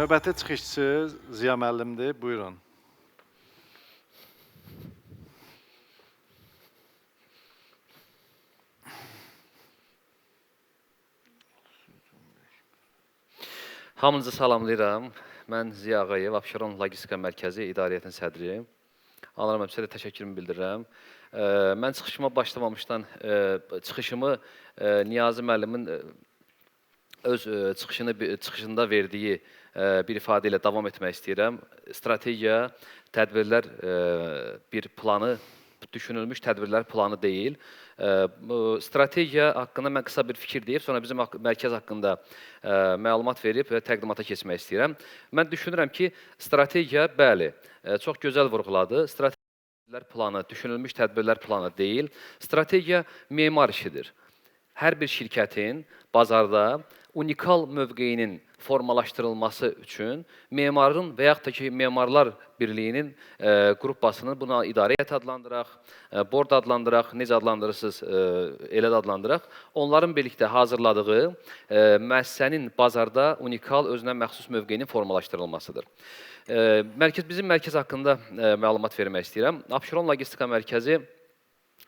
Növbəti çıxışçı Ziya müəllimdir. Buyurun. Hamınızı salamlayıram. Mən Ziya Ağayev, Abşeron Logistika Mərkəzi İdarəetmə sədri. Anar müəllim, sizə də təşəkkürümü bildirirəm. Mən çıxışıma başlamamışdan çıxışımı Niyazi müəllimin öz çıxışında verdiyi bir ifadə ilə davam etmək istəyirəm. Strategiya, tədbirlər bir planı, düşünülmüş tədbirlər planı deyil. Bu strategiya haqqında mən qısa bir fikir deyib, sonra bizim mərkəz haqqında məlumat verib və təqdimata keçmək istəyirəm. Mən düşünürəm ki, strategiya, bəli, çox gözəl vurğuladı. Strategiya planı, düşünülmüş tədbirlər planı deyil. Strategiya memar işidir. Hər bir şirkətin bazarda unikal mövqeyinin formalaşdırılması üçün memarın və yaxud da ki, Memarlar Birliyinin qrupasının buna idarə heyəti adlandıraq, board adlandıraq, necə adlandırırsınız, elə də adlandıraq. Onların birlikdə hazırladığı müəssisənin bazarda unikal özünə məxsus mövqeyinin formalaşdırılmasıdır. Bizim mərkəz haqqında məlumat vermək istəyirəm. Abşeron Logistika Mərkəzi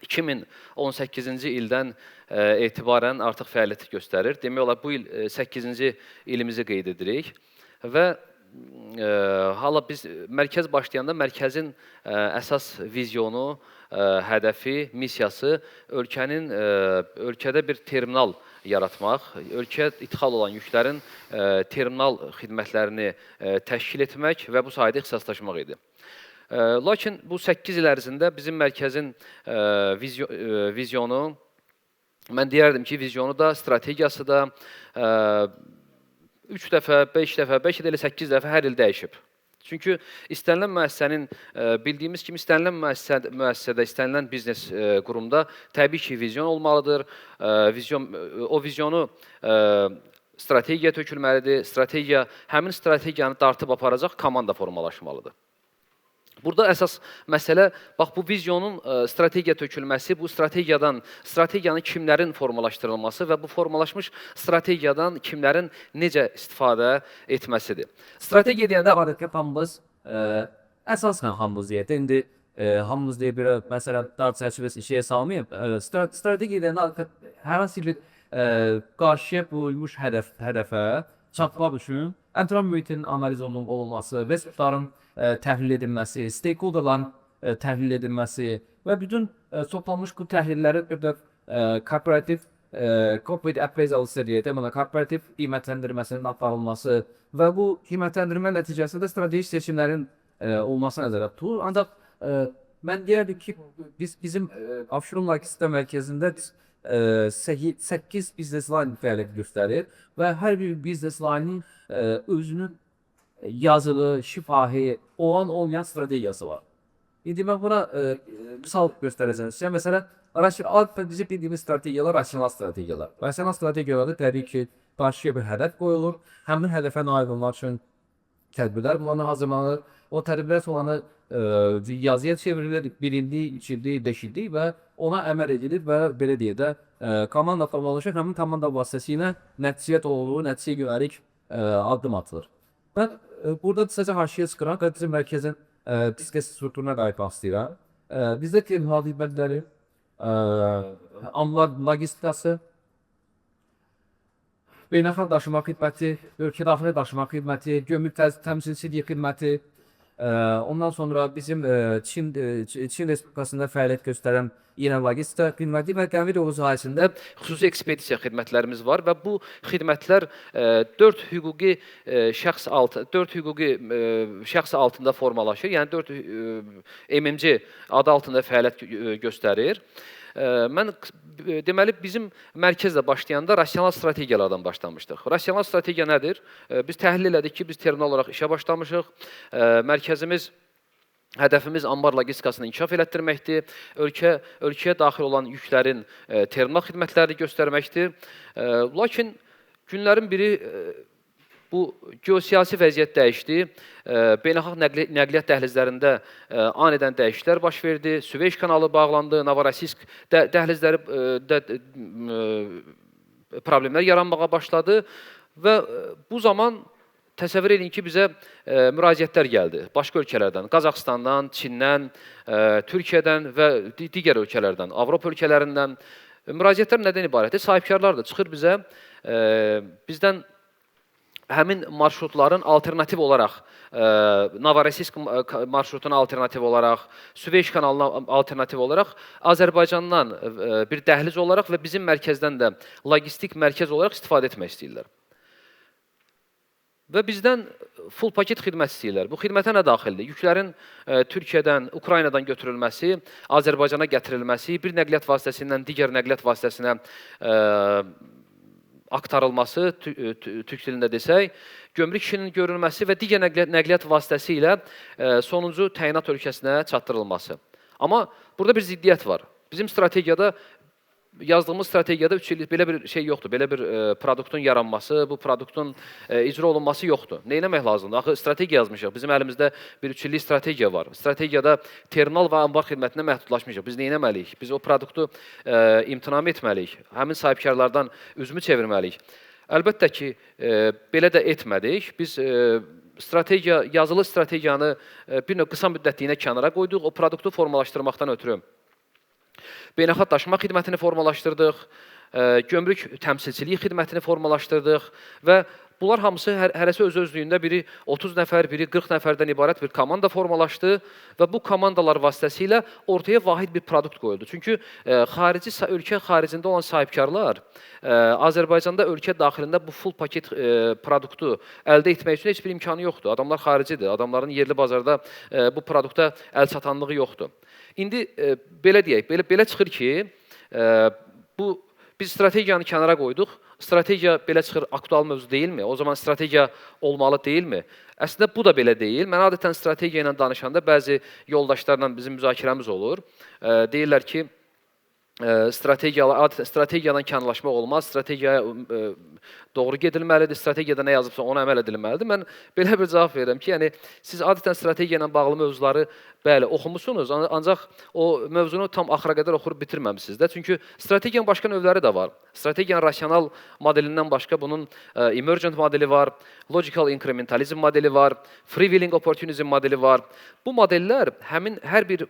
2018-ci ildən etibarən artıq fəaliyyət göstərir. Demək olar, bu il 8-ci ilimizi qeyd edirik və hala biz mərkəz başlayanda mərkəzin əsas vizyonu, hədəfi, missiyası ölkədə bir terminal yaratmaq, ölkəyə idxal olan yüklərin terminal xidmətlərini təşkil etmək və bu sahədə ixtisaslaşmaq idi. Lakin bu 8 il ərzində bizim mərkəzin vizyonu, mən deyərdim ki, vizyonu da, strategiyası da 3 dəfə, 5 dəfə, bəlkə də elə 8 dəfə hər il dəyişib. Çünki istənilən müəssisənin, bildiyimiz kimi istənilən müəssisədə, istənilən biznes qurumda təbii ki, vizyon olmalıdır. O vizyonu strategiya tökülməlidir. Strategiya, həmin strategiyanı dartıb aparacaq komanda formalaşmalıdır. Burada əsas məsələ, bax bu vizyonun strategiya tökülməsi, bu strategiyanın kimlərin formalaşdırılması və bu formalaşmış strategiyadan kimlərin necə istifadə etməsidir. Strategiya deyəndə adətdə hamımız, əsasən hamımız deyək də, indi hamımız deyə bir məsələn dar çərçivəsi işə salmayıb. Strategiya deyəndə hər hansı bir qarşıya qoyulmuş hədəfə çatmaq üçün ətraf mühitin analiz olunması, resursların təhlil edilməsi, stakeholderların təhlil edilməsi və bütün toplanmış bu təhlillərin bir də korporativ corporate appraisal deyək də, buna korporativ qiymətləndirməsinin aparılması və bu qiymətləndirmə nəticəsində strateji seçimlərin olması nəzərdə tutulur. Ancaq mən deyərdim ki, bizim Abşeron Logistika Mərkəzində biz 8 business line fəaliyyət göstərir və hər bir business line-ın özünün yazılı, şifahi, olan olmayan strategiyası var. İndi mən buna misal göstərəcəm sizə. Məsələn, adətən bizim bildiyimiz strategiyalar rasional strategiyalar. Rasional strategiyalarda təbii ki, qarşıya bir hədəf qoyulur. Həmin hədəfə nail olmaq üçün tədbirlər planı hazırlanır. O tədbirlər planı yazıya çevrilir, birinci, ikinci, beşinci və ona əməl edilir və belə deyək də komanda formalaşır. Həmin komanda vasitəsilə nəticəyə doğru, nəticəyə yönəlik addım atılır. Mən burada qısaca haşiyə çıxıram və bizim mərkəzin biznes strukturuna qayıtmaq istəyirəm. Bizdə terminal xidmətləri, anbar logistikası, beynəlxalq daşıma xidməti, ölkə daxili daşıma xidməti, gömrük təmsilçiliyi xidməti, ondan sonra bizim Çin Respublikasında fəaliyyət göstərən yenə logistika xidməti və dəmir yolu sahəsində xüsusi ekspedisiya xidmətlərimiz var və bu xidmətlər 4 hüquqi şəxs altı 4 hüquqi şəxs altında formalaşır. Yəni 4 MMC adı altında fəaliyyət göstərir. Mən deməli bizim mərkəzlə başlayanda rasional strategiyalardan başlamışdıq. Rasional strategiya nədir? Biz təhlil elədik ki, biz terminal olaraq işə başlamışıq. Mərkəzimiz hədəfimiz anbar logistikasını inkişaf elətdirməkdir. Ölkəyə daxil olan yüklərin terminal xidmətlərini göstərməkdir. Lakin günlərin biri bu geosiyasi vəziyyət dəyişdi. Beynəlxalq nəqliyyat dəhlizlərində anidən dəyişikliklər baş verdi. Süveyş kanalı bağlandı, Novorossiysk dəhlizləri də problemlər yaranmağa başladı və bu zaman Təsəvvür edin ki, bizə müraciətlər gəldi başqa ölkələrdən, Qazaxıstandan, Çindən, Türkiyədən və digər ölkələrdən, Avropa ölkələrindən. Müraciətlər nədən ibarətdir? Sahibkarlar da çıxır bizə, bizdən həmin marşrutların alternativ olaraq, Novorossiysk marşrutuna alternativ olaraq, Süveyş kanalına alternativ olaraq Azərbaycandan bir dəhliz olaraq və bizim mərkəzdən də logistik mərkəz olaraq istifadə etmək istəyirlər. Və bizdən full paket xidmət istəyirlər. Bu xidmətə nə daxildir? Yüklərin Türkiyədən, Ukraynadan götürülməsi, Azərbaycana gətirilməsi, bir nəqliyyat vasitəsindən digər nəqliyyat vasitəsinə aktarılması, türk dilində desək, gömrük işinin görülməsi və digər nəqliyyat vasitəsi ilə sonuncu təyinat ölkəsinə çatdırılması. Amma burada bir ziddiyyət var. Bizim strategiyada, yazdığımız strategiyada 3 illik belə bir şey yoxdur. Belə bir produktun yaranması, bu produktun icra olunması yoxdur. Nə eləmək lazımdır? Axı strategiya yazmışıq. Bizim əlimizdə bir 3 illik strategiya var. Strategiyada terminal və anbar xidmətinə məhdudlaşmışıq. Biz nə etməliyik? Biz o produktu imtina etməliyik. Həmin sahibkarlardan üzümü çevirməliyik. Əlbəttə ki, belə də etmədik. Biz strategiya, yazılı strategiyanı bir növ qısa müddətliyinə kənara qoyduq. O produktu formalaşdırmaqdan ötürü beynəlxalq daşıma xidmətini formalaşdırdıq, gömrük təmsilçiliyi xidmətini formalaşdırdıq və bunlar hamısı hərəsi öz özlüyündə biri 30 nəfər, biri 40 nəfərdən ibarət bir komanda formalaşdı və bu komandalar vasitəsilə ortaya vahid bir produkt qoyuldu. Çünki xarici ölkə xaricində olan sahibkarlar Azərbaycanda ölkə daxilində bu full paket produktu əldə etmək üçün heç bir imkanı yoxdur. Adamlar xaricidir, adamların yerli bazarda bu produkta əl çatanlığı yoxdur. İndi belə deyək, belə çıxır ki, biz strategiyanı kənara qoyduq. Strategiya belə çıxır, aktual mövzu deyilmi? O zaman strategiya olmalı deyilmi? Əslində bu da belə deyil. Mən adətən strategiya ilə danışanda bəzi yoldaşlarla bizim müzakirəmiz olur. Deyirlər ki, strategiyadan kənarlaşmaq olmaz, strategiyaya doğru gedilməlidir, strategiyada nə yazıbsa ona əməl edilməlidir. Mən belə bir cavab verirəm ki, yəni siz adətən strategiya ilə bağlı mövzuları bəli oxumusunuz, ancaq o mövzunu tam axıra qədər oxuyub bitirməmisiniz də. Çünki strategiyanın başqa növləri də var. Strategiyanın rasional modelindən başqa bunun emergent modeli var, logical incrementalism modeli var, freewheeling opportunism modeli var. Bu modellər həmin hər bir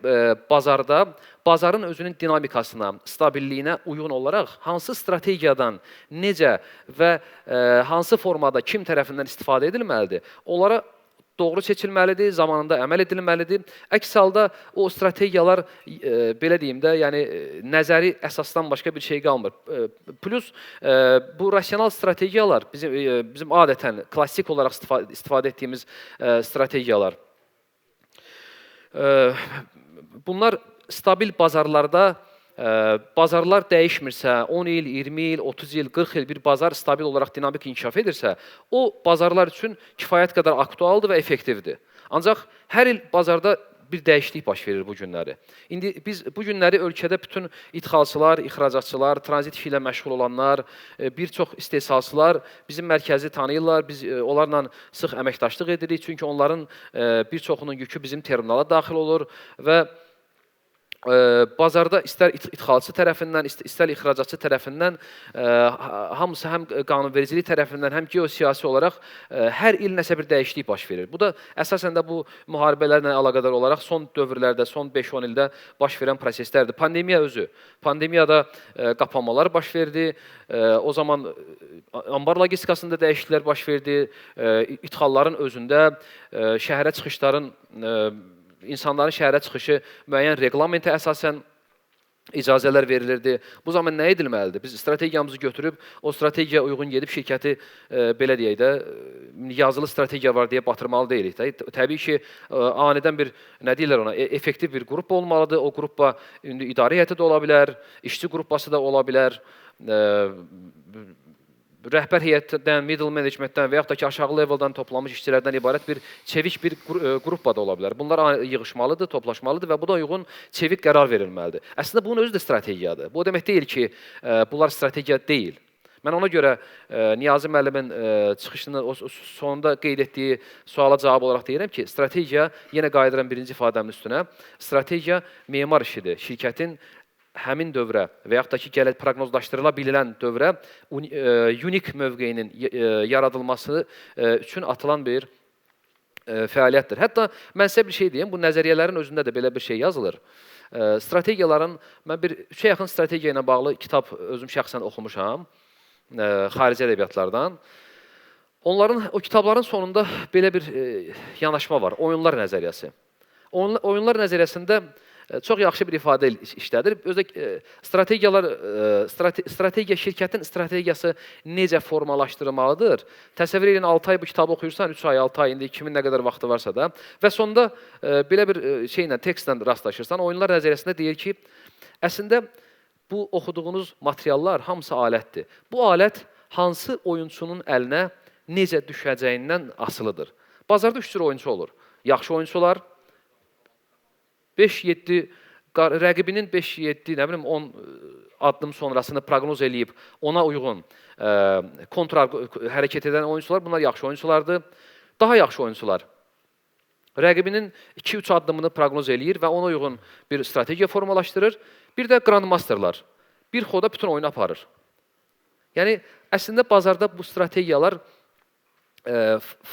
bazarda bazarın özünün dinamikasına, stabilliyinə uyğun olaraq hansı strategiyadan necə və hansı formada kim tərəfindən istifadə edilməlidir, onlara doğru seçilməlidir, zamanında əməl edilməlidir. Əks halda o strategiyalar, belə deyim də, yəni nəzəri əsasdan başqa bir şey qalmır. Plus bu rasional strategiyalar bizim adətən klassik olaraq istifadə etdiyimiz strategiyalar. Bunlar stabil bazarlarda, bazarlar dəyişmirsə, 10 il, 20 il, 30 il, 40 il bir bazar stabil olaraq dinamik inkişaf edirsə, o bazarlar üçün kifayət qədər aktualdır və effektivdir. Ancaq hər il bazarda bir dəyişiklik baş verir bu günləri. İndi biz bu günləri ölkədə bütün idxalçılar, ixracatçılar, tranzit işi ilə məşğul olanlar, bir çox istehsalçılar bizim mərkəzi tanıyırlar. Biz onlarla sıx əməkdaşlıq edirik. Çünki onların bir çoxunun yükü bizim terminala daxil olur və bazarda istər idxalçı tərəfindən, istər ixracatçı tərəfindən, hamısı həm qanunvericilik tərəfindən, həm geosiyasi olaraq hər il nəsə bir dəyişiklik baş verir. Bu da əsasən də bu müharibələrlə əlaqədar olaraq son dövrlərdə, son 5-10 ildə baş verən proseslərdir. Pandemiya özü. Pandemiyada qapanmalar baş verdi. O zaman anbar logistikasında dəyişikliklər baş verdi. İdxalların özündə şəhərə çıxışların, insanların şəhərə çıxışı müəyyən reqlamentə əsasən icazələr verilirdi. Bu zaman nə edilməlidir? Biz strategiyamızı götürüb, o strategiyaya uyğun gedib şirkəti, belə deyək də, yazılı strategiya var deyə batırmalı deyilik də. Təbii ki, anidən bir, nə deyirlər ona, effektiv bir qrup olmalıdır. O qrupla indi idarə heyəti də ola bilər, işçi qrupası da ola bilər, rəhbər heyətdən, middle managementdən və yaxud da ki, aşağı leveldan toplanmış işçilərdən ibarət bir çevik bir qrupla da ola bilər. Bunlar yığışmalıdır, toplaşmalıdır və buna uyğun çevik qərar verilməlidir. Əslində, bunun özü də strategiyadır. Bu o demək deyil ki, bunlar strategiya deyil. Mən ona görə Niyazi müəllimin çıxışını o sonunda qeyd etdiyi suala cavab olaraq deyirəm ki, strategiya, yenə qayıdıram birinci ifadəmin üstünə, strategiya memar işidir. Şirkətin həmin dövrə və yaxud da ki, gələcək proqnozlaşdırıla bilinən dövrə unik mövqeyinin yaradılması üçün atılan bir fəaliyyətdir. Hətta mən sizə bir şey deyim, bu nəzəriyyələrin özündə də belə bir şey yazılır. Strategiyaların, mən bir 3-ə yaxın strategiya ilə bağlı kitab özüm şəxsən oxumuşam, xarici ədəbiyyatlardan. Onların, o kitabların sonunda belə bir yanaşma var, oyunlar nəzəriyyəsi. Oyunlar nəzəriyyəsində çox yaxşı bir ifadə işlədir. Özdə strategiyalar, strategiya, şirkətin strategiyası necə formalaşdırılmalıdır? Təsəvvür edin, 6 ay bu kitabı oxuyursan, 3 ay, 6 ay, indi kimin nə qədər vaxtı varsa da və sonda belə bir şeylə, tekstlə rastlaşırsan. Oyunlar nəzəriyyəsində deyir ki, əslində bu oxuduğunuz materiallar hamısı alətdir. Bu alət hansı oyunçunun əlinə necə düşəcəyindən asılıdır. Bazarda 3 cür oyunçu olur. Yaxşı oyunçular, 5-7 rəqibinin 5-7, nə bilim 10 addım sonrasını proqnoz eləyib ona uyğun kontra hərəkət edən oyunçular, bunlar yaxşı oyunçulardır. Daha yaxşı oyunçular rəqibinin 2-3 addımını proqnoz eləyir və ona uyğun bir strategiya formalaşdırır. Bir də grandmasterlar bir xoda bütün oyunu aparır. Yəni əslində bazarda bu strategiyalar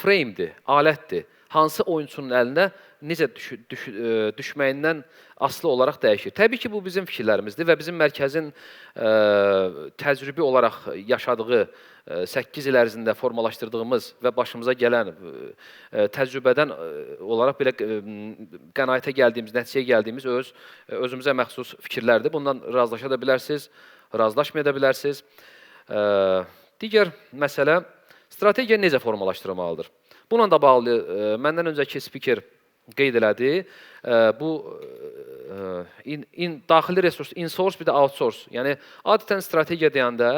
frame-dir, alətdir. Hansı oyunçunun əlinə necə düşməyindən asılı olaraq dəyişir. Təbii ki, bu bizim fikirlərimizdir və bizim mərkəzin təcrübi olaraq yaşadığı 8 il ərzində formalaşdırdığımız və başımıza gələn təcrübədən olaraq belə qənaətə gəldiyimiz, nəticəyə gəldiyimiz özümüzə məxsus fikirlərdir. Bundan razılaşa da bilərsiniz, razılaşmaya da bilərsiniz. Digər məsələ, strategiya necə formalaşdırılmalıdır? Bununla da bağlı məndən öncəki spiker qeyd elədi. Bu daxili resurs, in-source, bir də outsource. Yəni adətən strategiya deyəndə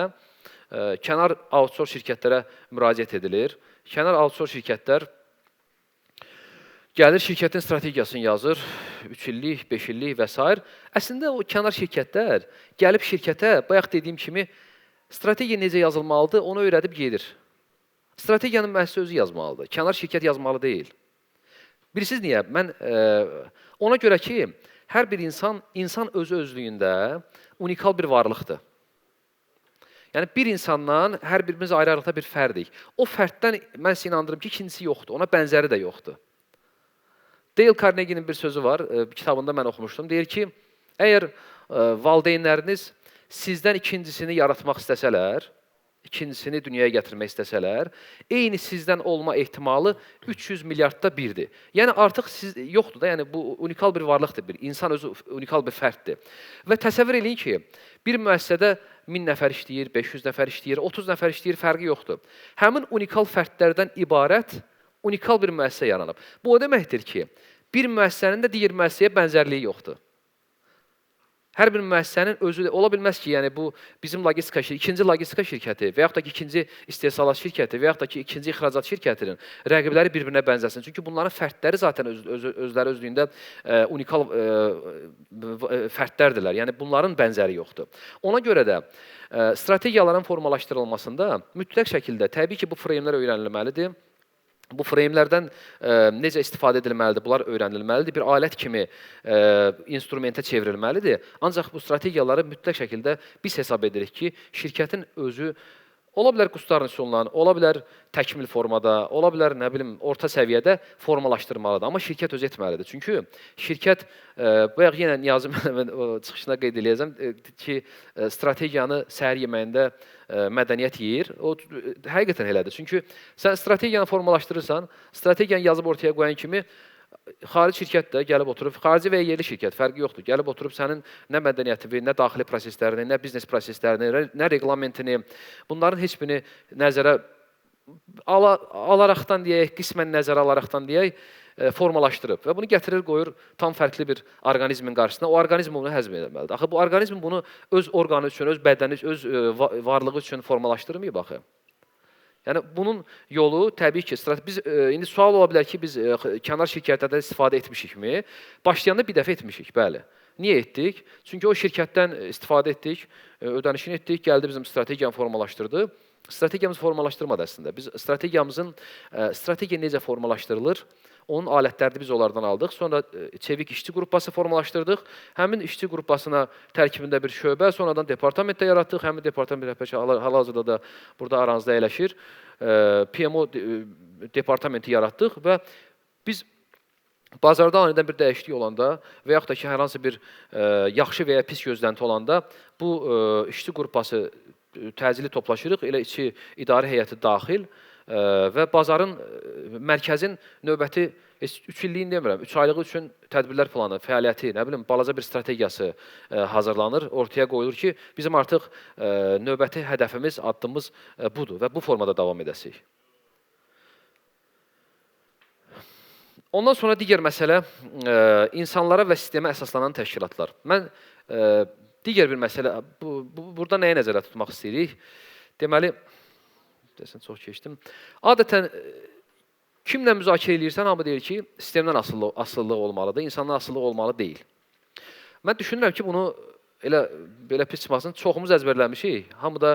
kənar outsource şirkətlərə müraciət edilir. Kənar outsource şirkətlər gəlir, şirkətin strategiyasını yazır, 3 illik, 5 illik və s. Əslində o kənar şirkətlər gəlib şirkətə, bayaq dediyim kimi, strategiya necə yazılmalıdır, onu öyrədib gedir. Strategiyanın müəssisi özü yazmalıdır. Kənar şirkət yazmalı deyil. Bilirsiniz niyə? Mən ona görə ki, hər bir insan özü özlüyündə unikal bir varlıqdır. Yəni bir insandan hər birimiz ayrı-ayrılıqda bir fərdik. O fərddən mən sizə inandırım ki, ikincisi yoxdur. Ona bənzəri də yoxdur. Dale Carnegie'nin bir sözü var, kitabında mən oxumuşdum. Deyir ki, əgər valideynləriniz sizdən ikincisini yaratmaq istəsələr, ikincisini dünyaya gətirmək istəsələr, eyni sizdən olma ehtimalı 300 milyardda birdir. Yəni artıq siz yoxdur da, yəni bu unikal bir varlıqdır, bir insan özü unikal bir fərddir. Və təsəvvür eləyin ki, bir müəssisədə 1000 nəfər işləyir, 500 nəfər işləyir, 30 nəfər işləyir, fərqi yoxdur. Həmin unikal fərdlərdən ibarət unikal bir müəssisə yaranıb. Bu o deməkdir ki, bir müəssisənin də digər müəssisəyə bənzərliyi yoxdur. Hər bir müəssisənin özü ola bilməz ki, yəni bu bizim logistika şirkəti, ikinci logistika şirkəti və yaxud da ki, ikinci istehsalat şirkəti və yaxud da ki, ikinci ixracat şirkətinin rəqibləri bir-birinə bənzəsin. Çünki bunların fərdləri zaten özləri özlüyündə unikal fərdlərdirlər. Yəni bunların bənzəri yoxdur. Ona görə də strategiyaların formalaşdırılmasında mütləq şəkildə təbii ki, bu freymlər öyrənilməlidir. Bu freymlərdən necə istifadə edilməlidir, bunlar öyrənilməlidir. Bir alət kimi instrumentə çevrilməlidir. Ancaq bu strategiyaları mütləq şəkildə biz hesab edirik ki, şirkətin özü ola bilər qustarın üsulla, ola bilər təkmil formada, ola bilər, nə bilim, orta səviyyədə formalaşdırmalıdır. Amma şirkət özü etməlidir. Çünki şirkət, bayaq yenə Niyazi müəllimin çıxışına qeyd eləyəcəm ki, strategiyanı səhər yeməyində mədəniyyət yeyir. O həqiqətən elədir. Çünki sən strategiyanı formalaşdırırsan, strategiyanı yazıb ortaya qoyan kimi xarici şirkət də gəlib oturub, xarici və ya yerli şirkət, fərqi yoxdur. Gəlib oturub sənin nə mədəniyyətini, nə daxili proseslərini, nə biznes proseslərini, nə reqlamentini, bunların heç birini nəzərə alaraqdan deyək, qismən nəzərə alaraqdan deyək, formalaşdırıb və bunu gətirir, qoyur tam fərqli bir orqanizmin qarşısına. O orqanizm bunu həzm etməlidir. Axı bu orqanizm bunu öz orqanı üçün, öz bədəni, öz varlığı üçün formalaşdırmayıb axı. Yəni bunun yolu təbii ki, biz indi sual ola bilər ki, biz kənar şirkətlərdən istifadə etmişikmi? Başlayanda bir dəfə etmişik, bəli. Niyə etdik? Çünki o şirkətdən istifadə etdik, ödənişini etdik, gəldi bizim strategiyanı formalaşdırdı. Strategiyamızı formalaşdırmadı əslində. Biz strategiyamızın strategiya necə formalaşdırılır? Onun alətlərini biz onlardan aldıq. Sonra çevik işçi qrupası formalaşdırdıq. Həmin işçi qrupasına tərkibində bir şöbə, sonradan departament də yaratdıq. Həmin departament rəhbəri hal-hazırda da burada aranızda əyləşir. PMO departamenti yaratdıq və biz bazarda anidən bir dəyişiklik olanda və yaxud da ki, hər hansı bir yaxşı və ya pis gözlənti olanda bu işçi qrupası təcili toplaşırıq, elə içi idarə heyəti daxil və bazarın, mərkəzin növbəti 3 illiyini demirəm, 3 aylığı üçün tədbirlər planı, fəaliyyəti, nə bilim, balaca bir strategiyası hazırlanır, ortaya qoyulur ki, bizim artıq növbəti hədəfimiz, addımımız budur və bu formada davam edəsik. Ondan sonra digər məsələ, insanlara və sistemə əsaslanan təşkilatlar. Mən digər bir məsələ, burada nəyə nəzərdə tutmaq istəyirik? Deməli, deyəsən çox keçdim. Adətən, kimlə müzakirə eləyirsən, hamı deyir ki, sistemdən asılılıq olmalıdır, insandan asılılıq olmalı deyil. Mən düşünürəm ki, bunu elə belə pis çıxmasın, çoxumuz əzbərləmişik. Hamı da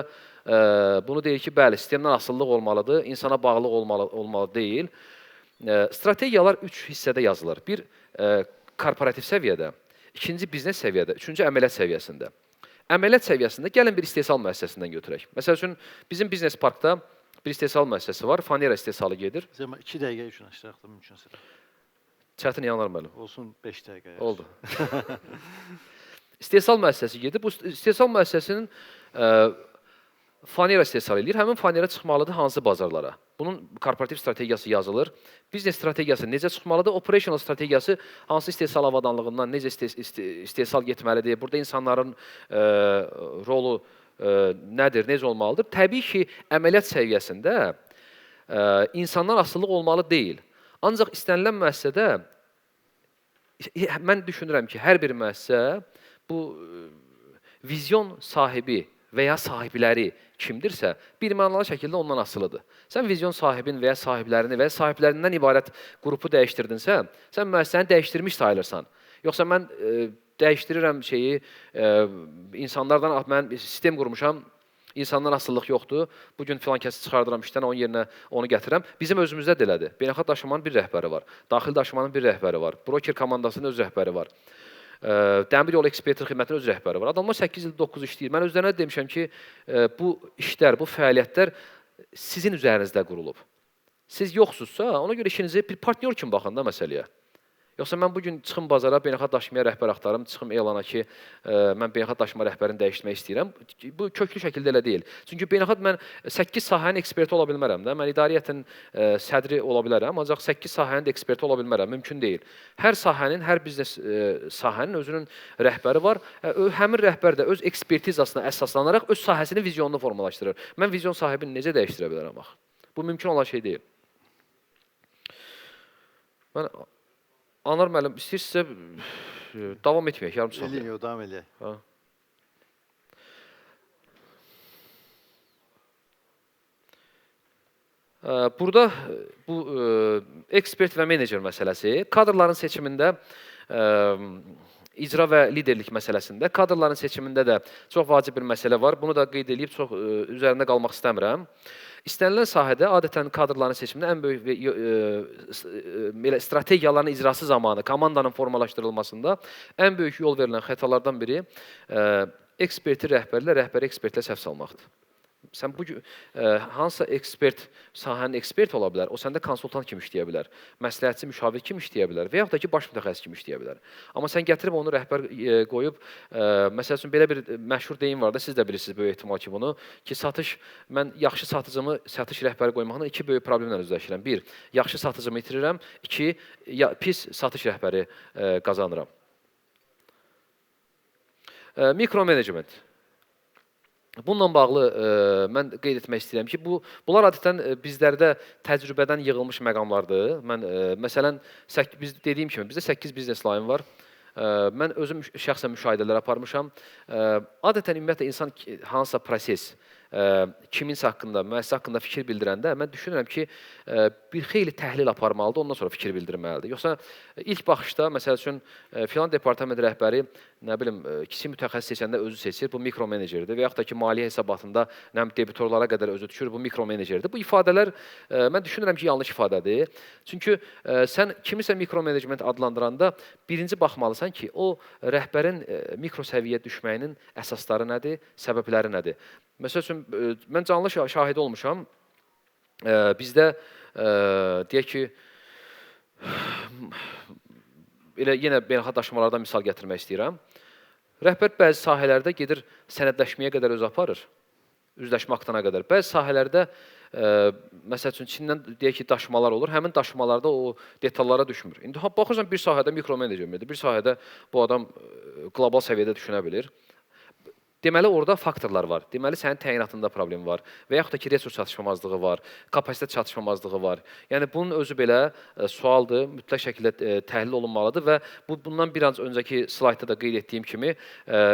bunu deyir ki, bəli, sistemdən asılılıq olmalıdır, insana bağlılıq olmalı deyil. Strategiyalar 3 hissədə yazılır. Bir, korporativ səviyyədə, ikinci, biznes səviyyədə, üçüncü, əməliyyat səviyyəsində. Əməliyyat səviyyəsində gəlin bir istehsal müəssisəsindən götürək. Məsəl üçün, bizim biznes parkda bir istehsal müəssisəsi var, fanera istehsalı gedir. Zəma 2 dəqiqə üçün açdıraq da mümkünsə. Çətin yanar müəllim. Olsun 5 dəqiqə. Oldu. İstehsal müəssisəsi gedir. Bu istehsal müəssisəsinin fanera istehsal edir. Həmin fanera çıxmalıdır hansı bazarlara? Bunun korporativ strategiyası yazılır. Biznes strategiyası necə çıxmalıdır? Operational strategiyası hansı istehsal avadanlığından necə istehsal getməlidir? Burada insanların rolu nədir, necə olmalıdır? Təbii ki, əməliyyat səviyyəsində insandan asılılıq olmalı deyil. Ancaq istənilən müəssisədə, mən düşünürəm ki, hər bir müəssisə bu vizyon sahibi və ya sahibləri kimdirsə, bir mənalı şəkildə ondan asılıdır. Sən vizyon sahibin və ya sahiblərini və ya sahiblərindən ibarət qrupu dəyişdirdinsə, sən müəssisəni dəyişdirmiş sayılırsan. Yoxsa mən dəyişdirirəm şeyi, insanlardan, mən sistem qurmuşam, insandan asılılıq yoxdur, bugün filan kəsi çıxardıram işdən, onun yerinə onu gətirirəm. Bizim özümüzdə də elədir. Beynəlxalq daşımanın bir rəhbəri var, daxili daşımanın bir rəhbəri var, broker komandasının öz rəhbəri var. Dəmir yolu eksperti xidmətinin öz rəhbəri var. Adamlar 8 il, 9 işləyir. Mən özlərinə demişəm ki, bu işlər, bu fəaliyyətlər sizin üzərinizdə qurulub. Siz yoxsuzsa, ona görə işinizi bir partnyor kimi baxın da məsələyə. Yoxsa mən bugün çıxım bazara, beynəlxalq daşımaya rəhbər axtarım, çıxım elana ki, mən beynəlxalq daşıma rəhbərini dəyişdirmək istəyirəm. Bu köklü şəkildə elə deyil. Çünki beynəlxalq mən 8 sahənin eksperti ola bilmərəm də. Mən idarə heyətinin sədri ola bilərəm, ancaq 8 sahənin də eksperti ola bilmərəm. Mümkün deyil. Hər sahənin, hər biznes sahənin özünün rəhbəri var. Həmin rəhbər də öz ekspertizasına əsaslanaraq öz sahəsinin vizyonunu formalaşdırır. Mən vizyon sahibini necə dəyişdirə bilərəm axı? Bu mümkün olan şey deyil. Mən Anar müəllim, istəyirsinizsə davam etməyək, yarım saat. Eləyək, yox, davam eləyək. Burada bu ekspert və menecer məsələsi, kadrların seçimində, icra və liderlik məsələsində, kadrların seçimində də çox vacib bir məsələ var. Bunu da qeyd eləyib, çox üzərində qalmaq istəmirəm. İstənilən sahədə adətən kadrların seçimində ən böyük belə strategiyaların icrası zamanı, komandanın formalaşdırılmasında ən böyük yol verilən xətalardan biri eksperti rəhbərlə, rəhbəri ekspertlə səhv salmaqdır. Sən bu hansısa ekspert, sahənin eksperti ola bilər, o səndə konsultant kimi işləyə bilər, məsləhətçi, müşavir kimi işləyə bilər və yaxud da ki, baş mütəxəssis kimi işləyə bilər. Amma sən gətirib onu rəhbər qoyub, məsəl üçün, belə bir məşhur deyim var da, siz də bilirsiniz böyük ehtimal ki bunu, ki satış, mən yaxşı satıcımı satış rəhbəri qoymaqla iki böyük problemlə üzləşirəm. Bir, yaxşı satıcımı itirirəm, iki, pis satış rəhbəri qazanıram. Mikromenecment. Bununla bağlı mən qeyd etmək istəyirəm ki, bunlar adətən bizlərdə təcrübədən yığılmış məqamlardır. Mən, məsələn, biz dediyim kimi, bizdə 8 biznes line var. Mən özüm şəxsən müşahidələr aparmışam. Adətən, ümumiyyətlə, insan hansısa proses, kiminsə haqqında, müəssisə haqqında fikir bildirəndə mən düşünürəm ki, bir xeyli təhlil aparmalıdır, ondan sonra fikir bildirməlidir. Yoxsa ilk baxışda, məsəl üçün, filan departament rəhbəri nə bilim, kiçik mütəxəssis seçəndə özü seçir, bu mikromenecerdir və yaxud da ki, maliyyə hesabatında nə bilim debitorlara qədər özü düşür, bu mikromenecerdir. Bu ifadələr mən düşünürəm ki, yanlış ifadədir. Çünki sən kimisə mikromenecment adlandıranda birinci baxmalısan ki, o rəhbərin mikro səviyyəyə düşməyinin əsasları nədir, səbəbləri nədir? Məsəl üçün, mən canlı şahidi olmuşam. Bizdə deyək ki, elə yenə beynəlxalq daşımalardan misal gətirmək istəyirəm. Rəhbər bəzi sahələrdə gedir sənədləşməyə qədər özü aparır, üzləşmə aktına qədər. Bəzi sahələrdə, məsəl üçün, Çindən deyək ki, daşımalar olur, həmin daşımalarda o detallara düşmür. İndi baxırsan, bir sahədə mikromenecerdir, bir sahədə bu adam qlobal səviyyədə düşünə bilir. Deməli, orada faktorlar var. Deməli, sənin təyinatında problem var və yaxud da ki, resurs çatışmamazlığı var, kapasitet çatışmamazlığı var. Yəni, bunun özü belə sualdır, mütləq şəkildə təhlil olunmalıdır və bundan bir az öncəki slaydda da qeyd etdiyim kimi,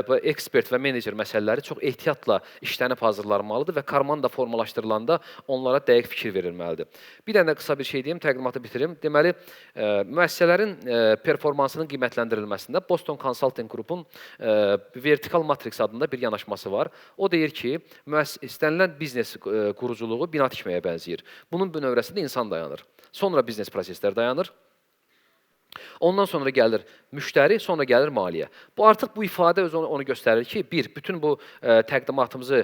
bu ekspert və menecer məsələləri çox ehtiyatla işlənib hazırlanmalıdır və komanda formalaşdırılanda onlara dəqiq fikir verilməlidir. Bir dənə də qısa bir şey deyim, təqdimatı bitirim. Deməli, müəssisələrin performansının qiymətləndirilməsində Boston Consulting Group'un Vertical Matrix adında bir yanaşması var. O deyir ki, istənilən biznes quruculuğu bina tikməyə bənzəyir. Bunun bünövrəsində insan dayanır. Sonra biznes proseslər dayanır. Ondan sonra gəlir müştəri, sonra gəlir maliyyə. Bu artıq bu ifadə özü onu göstərir ki, bir, bütün bu təqdimatımızı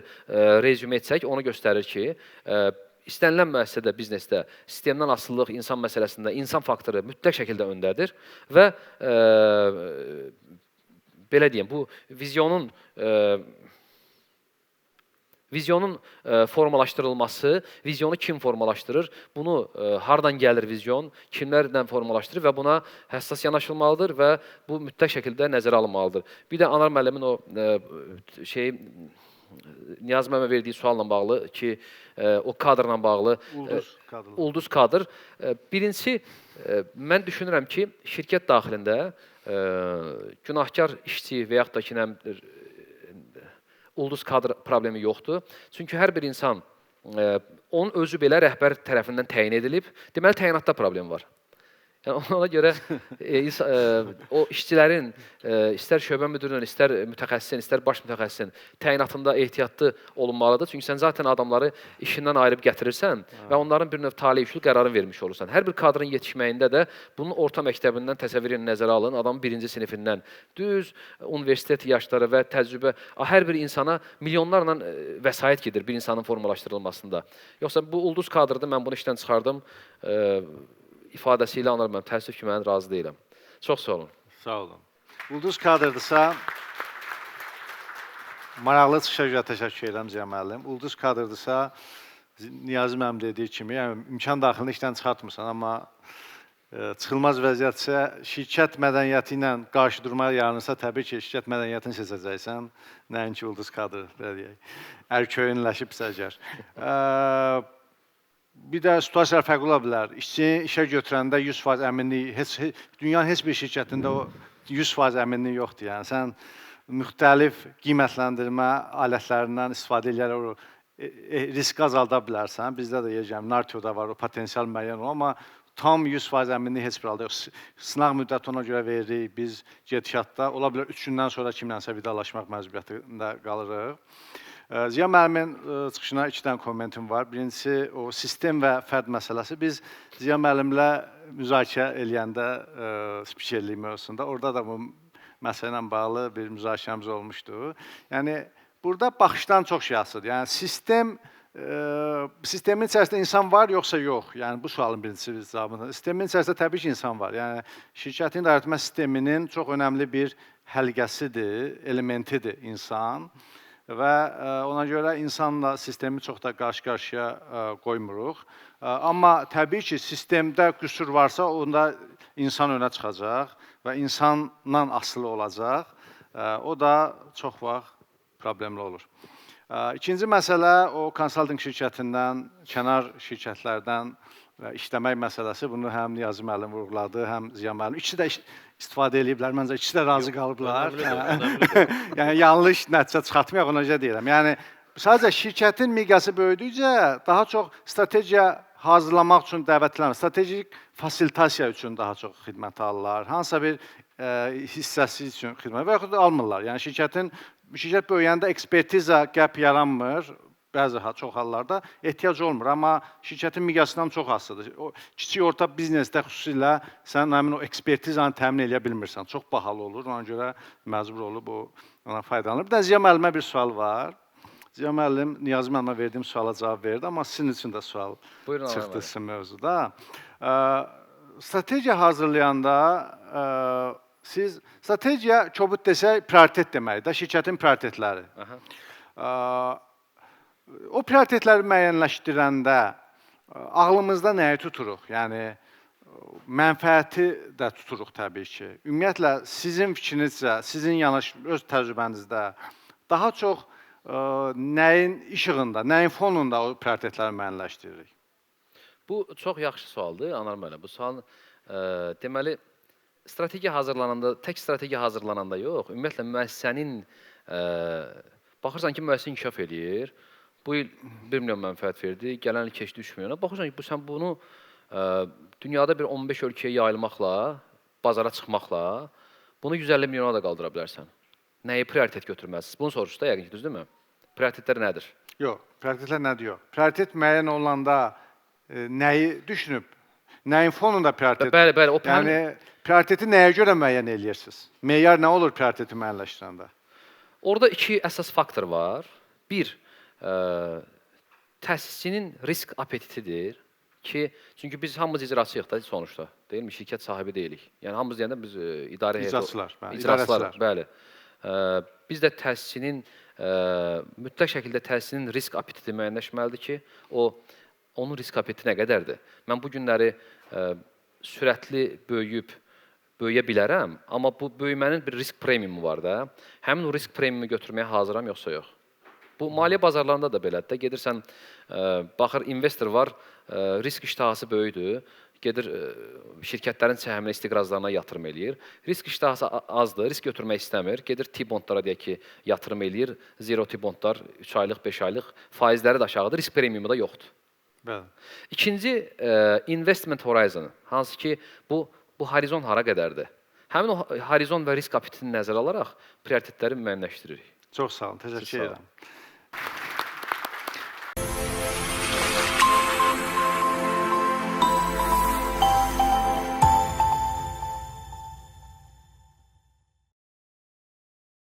rezüme etsək, onu göstərir ki, istənilən müəssisədə, biznesdə sistemdən asılılıq, insan məsələsində insan faktoru mütləq şəkildə öndədir və belə deyim, bu vizyonun formalaşdırılması, vizyonu kim formalaşdırır, bunu hardan gəlir vizyon, kimlərlə formalaşdırır və buna həssas yanaşılmalıdır və bu mütləq şəkildə nəzərə alınmalıdır. Bir də Anar müəllimin o Niyaz müəllimə verdiyi sualla bağlı ki, o kadrla bağlı Ulduz kadrlar. Ulduz kadr. Birincisi, mən düşünürəm ki, şirkət daxilində günahkar işçi və yaxud da ki, ulduz kadr problemi yoxdur. Çünki hər bir insan, onun özü belə rəhbər tərəfindən təyin edilib. Deməli, təyinatda problem var. Yəni, ona görə o işçilərin, istər şöbə müdürünün, istər mütəxəssisin, istər baş mütəxəssisin təyinatında ehtiyatlı olunmalıdır. Çünki sən zaten adamları işindən ayırıb gətirirsən və onların bir növ tale yüklü qərarını vermiş olursan. Hər bir kadrın yetişməyində də bunun orta məktəbindən təsəvvürünü nəzərə alın, adamın birinci sinifindən düz universitet yaşları və təcrübə, hər bir insana milyonlarla vəsait gedir bir insanın formalaşdırılmasında. Yoxsa bu ulduz kadrdır, mən bunu işdən çıxardım ifadəsi ilə Anar müəllim, təəssüf ki, mən razı deyiləm. Çox sağ olun. Sağ olun. Ulduz kadrdırsa, maraqlı çıxışa görə təşəkkür edirəm Ziya müəllim. Ulduz kadrdırsa, Niyazi müəllim dediyi kimi, yəni, imkan daxilində işdən çıxartmırsan, amma çıxılmaz vəziyyətsə, şirkət mədəniyyəti ilə qarşı durmaya yaranırsa, təbii ki, şirkət mədəniyyətini seçəcəksən, nəinki ulduz kadr, belə deyək, ərköyünləşibsə əgər. Bir də situasiyalar fərqli ola bilər. İşçini işə götürəndə 100% əminlik, dünyanın heç bir şirkətində o 100% əminlik yoxdur. Yəni, sən müxtəlif qiymətləndirmə alətlərindən istifadə edərək o riski azalda bilərsən. Bizdə də yegəm, Nartioda var, o potensial müəyyən o, amma tam 100% əminlik heç bir halda yox. Sınaq müddəti ona görə veririk biz gedişatda. Ola bilər 3 gündən sonra kimlənsə vidalaşmaq məcburiyyətində qalırıq. Ziya müəllimin çıxışına 2 dənə kommentim var. Birincisi, o sistem və fərd məsələsi. Biz Ziya müəllimlə müzakirə eləyəndə spikerlik mövzusunda, orada da bu məsələ ilə bağlı bir müzakirəmiz olmuşdu. Yəni, burada baxışdan çox şey asılıdır. Yəni, sistemin içərisində insan var yoxsa yox? Yəni, bu sualın birincisi cavabı. Sistemin içərisində təbii ki, insan var. Yəni, şirkətin idarəetmə sisteminin çox önəmli bir həlqəsidir, elementidir insan. Və ona görə insanla sistemi çox da qarşı-qarşıya qoymuruq. Amma təbii ki, sistemdə qüsur varsa, onda insan önə çıxacaq və insandan asılı olacaq. O da çox vaxt problemli olur. İkinci məsələ o konsalting şirkətindən, kənar şirkətlərdən işləmək məsələsi. Bunu həm Niyazi müəllim vurğuladı, həm Ziya müəllim. İkisi də istifadə eləyiblər, məncə ikisi də razı qalıblar. Önəmlidir. Yəni, yanlış nəticə çıxartmayaq, ona görə deyirəm. Yəni, sadəcə şirkətin miqyası böyüdükcə daha çox strategiya hazırlamaq üçün dəvət edilən, strategik fasilitasiya üçün daha çox xidmət alırlar. Hansısa bir hissəsi üçün xidmət və yaxud da almırlar. Yəni şirkət böyüyəndə ekspertiza gap yaranmır. Bəzi çox hallarda ehtiyac olmur, amma şirkətin miqyasından çox asılıdır. O kiçik orta biznesdə xüsusilə sən həmin o ekspertizanı təmin eləyə bilmirsən. Çox bahalı olur. Ona görə məcbur olub o ona faydalanır. Bir də Ziya müəllimə bir sual var. Ziya müəllim Niyazi müəllimə verdiyim suala cavab verdi, amma sizin üçün də sual Buyurun, çıxdı sizin mövzuda. Strategiya hazırlayanda siz strategiya kobud desək prioritet deməkdir də, şirkətin prioritetləri. Aha. O prioritetləri müəyyənləşdirəndə ağlımızda nəyi tuturuq? Yəni mənfəəti də tuturuq təbii ki. Ümumiyyətlə sizin fikrinizcə, sizin öz təcrübənizdə daha çox nəyin işığında, nəyin fonunda o prioritetləri müəyyənləşdiririk? Bu çox yaxşı sualdır, Anar müəllim. Bu sual deməli strategiya hazırlananda, tək strategiya hazırlananda yox, ümumiyyətlə müəssisənin baxırsan ki, müəssisə inkişaf eləyir. Bu il 1 milyon mənfəət verdi, gələn il keçdi 3 milyona. Baxırsan ki, bu sən bunu dünyada bir 15 ölkəyə yayılmaqla, bazara çıxmaqla bunu 150 milyona da qaldıra bilərsən. Nəyi prioritet götürməlisiniz? Bunu soruşdu da yəqin ki, düzdürmü? Prioritetlər nədir? Yox, prioritetlər nədir yox. Prioritet müəyyən olunanda nəyi düşünüb, nəyin fonunda prioritet? Bəli, bəli, o Yəni prioriteti nəyə görə müəyyən eləyirsiniz? Meyar nə olur prioriteti müəyyənləşdirəndə? Orada iki əsas faktor var. Bir, təsisçinin risk apetitidir ki, çünki biz hamımız icraçıyıq da sonuçda, deyilmi? Şirkət sahibi deyilik. Yəni hamımız deyəndə biz idarə heyəti İcraçılar, bəli, icraçılar, idarəçilər. Bəli. Biz də təsisçinin mütləq şəkildə təsisçinin risk apetiti müəyyənləşməlidir ki, onun risk apetiti nə qədərdir? Mən bu günləri sürətli böyüyə bilərəm, amma bu böyümənin bir risk premiumu var da. Həmin o risk premiumu götürməyə hazıram yoxsa yox? Bu maliyyə bazarlarında da belədir də. Gedirsən, baxır investor var, risk iştahası böyükdür. Gedir şirkətlərin səhminə, istiqrazlarına yatırım eləyir. Risk iştahası azdır, risk götürmək istəmir. Gedir T-bondlara deyək ki, yatırım eləyir. Zero T-bondlar 3 aylıq, 5 aylıq, faizləri də aşağıdır, risk premiumu da yoxdur. Bəli. İkinci investment horizon, hansı ki bu horizon hara qədərdir? Həmin o horizon və risk apetitini nəzərə alaraq prioritetləri müəyyənləşdiririk. Çox sağ olun, təşəkkür sağ olun. edirəm.